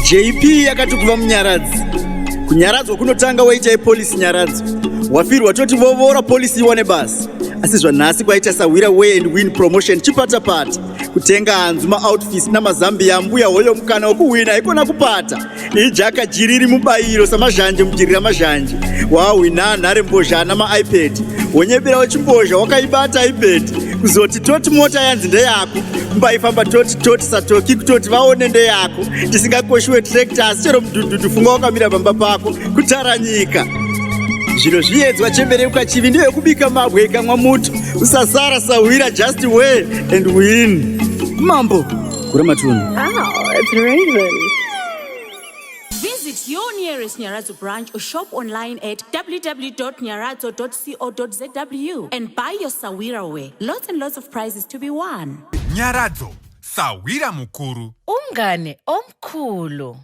JP yakati kuva munyaradzi. Kunyaradzwa kunotanga waita yepolisi nyaradzo. Wafirwa toti vovora polisi iwane basa. Asi zvanhasi kwaita sahwira way and win promotion chipatapata. Kutenga hanzu maoutfits namazambiya ambuya hoyo mukana wekuhwina ikona kupata. Ijaka jiriri mubayiro samazhanje mujiri ramazhanje. Wahwina nhare mbozha ana maipad. Wonyebera wechimbozha wakaibata ipad. Kuzoti toti mota yanzi ndeyako. Mbaifamba toti toti satoki kutoti vaone ndeyako. Tisingakoshiwe tractor asi chero mudhudhudhu funga wakamira pamba pako kutara nyika. Zvino zviyedzwa chembere ukachivi ndiyo yekubika mabwe ikamwa muto. Usasara sahwira just wear and win. Mambo gura matunhu. Ow, it's Raven. Visit your nearest Nyaradzo branch or shop online at www.nyaradzo.co.zw and buy your Sawira wear. Lots and lots of prizes to be won. Nyaradzo, sahwira mukuru. Umngane omkhulu.